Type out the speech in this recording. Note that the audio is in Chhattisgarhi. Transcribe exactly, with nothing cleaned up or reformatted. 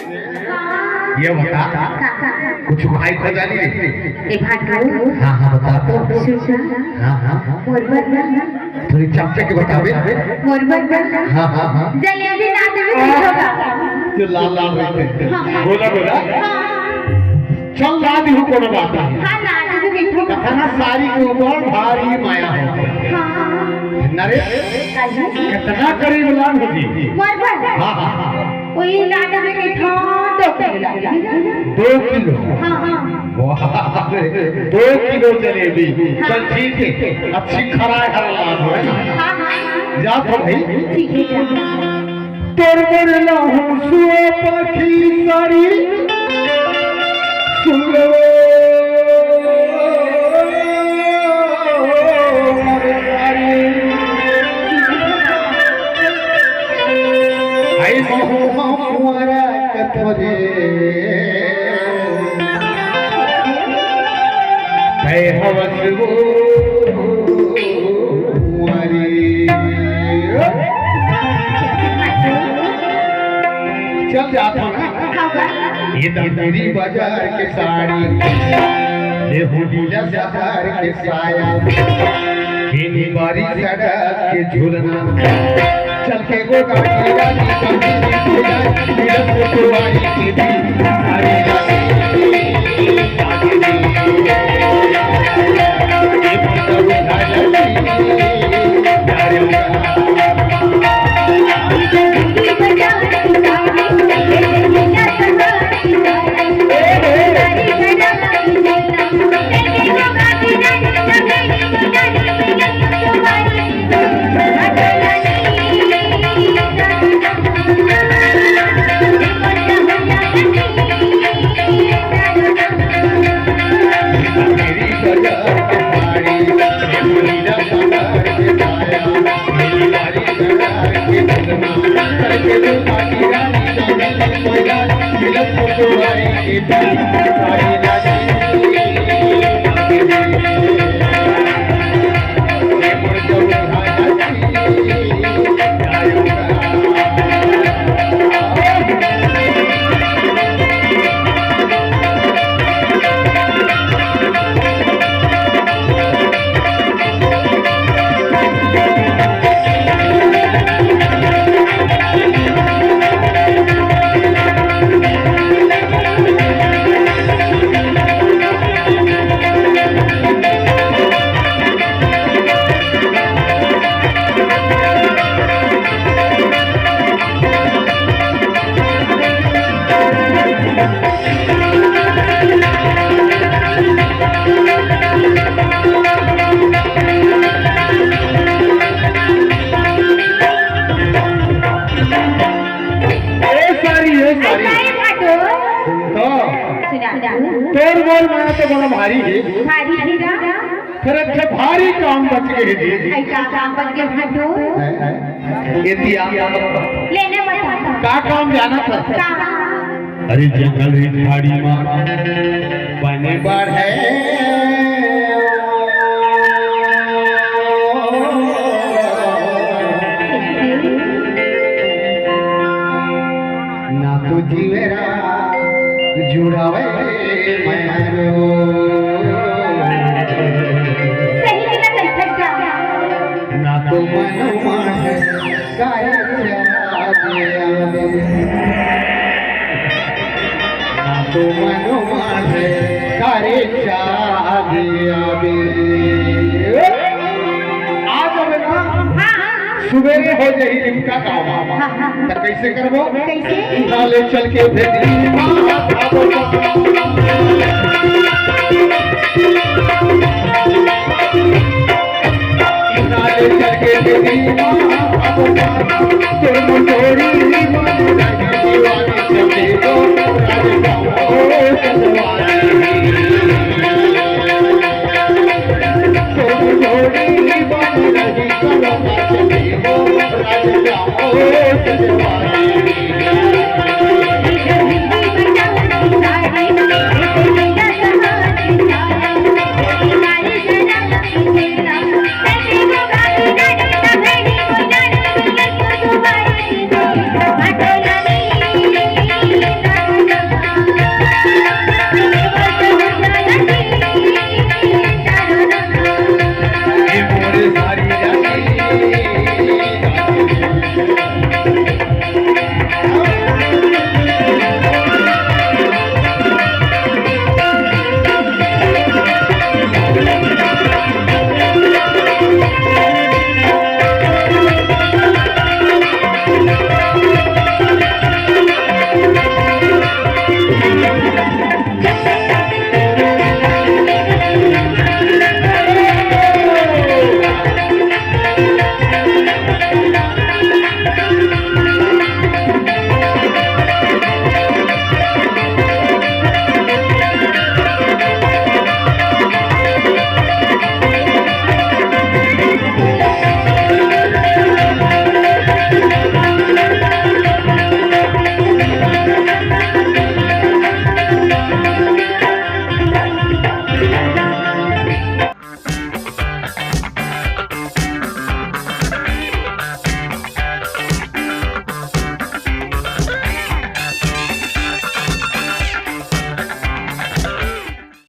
ये बता, कुछ खाई खजानी रे? ए भाटो। हाँ, हाँ, बता तो। सुन ना। हाँ, हाँ। मोर बर ना। थोड़ी चमचे के बतावे। मोर बर ना। हाँ, हाँ, हाँ। जलेबी ला देबे, ठीक होगा। जो लाल लाल रहते हैं। हाँ, हाँ। बोला, बोला। हाँ। चल ला दी हूँ, कोनो बात नहीं। हाँ, ला देबे, ठीक होगा। कतना सारी के ऊपर भारी माया हो। हाँ। नरे, काहे? कितना करीब लान हो जी। मोर बर। हाँ, हाँ, हाँ। वही ला देबे के था, दो किलो ला देबे। दो किलो? हाँ, हाँ। वाह रे, दो किलो जलेबी। हाँ। चल ठीक है, अच्छी खराय हर लाभ हो, है ना? हाँ, हाँ। जा तो भाई। ठीक है, जा। तोर मन लहू सुआ पाखी सारी सुन लो। आई महू महुआरा कथोरे। तय हवस वो कुंवारी। चल जात हो ना। ये दंदरी बाजार के साड़ी, ये हुडीला शहर के साया, ये निबारी सड़क के झूलना। चल के गोदानी रानी, रानी, रानी, रानी, रानी, रानी, ए सारी, ए सारी। अरे भाटो। सुन तो। सुना। तोर मोर माया तो बड़ा भारी हे। भारी हे का? फिर अच्छा भारी काम बच गए जी। ऐ का काम बच गए भाटो? ए, ए, ए दिया। लेने बता। का काम जाना था? का? अरे जंगल रे झाड़ी मा बने बढ़े। ना तो जीवेरा जुड़ावे मरो। सही में ना कही था। ना तो मनो मन करे चाँद आवे। ना तो मनो मन करे चाँद आवे। आज अब ना हाँ, हाँ। सुबेरे हो जाही रिमका का। हाँ, हाँ। त कैसे करबो? कैसे? इहाँ ले चल के भेजी। इहाँ ले चल के भेजी। तोर मुंडोरी मन नहीं दीवानी चले दो राजगाँव ओ सजवानी।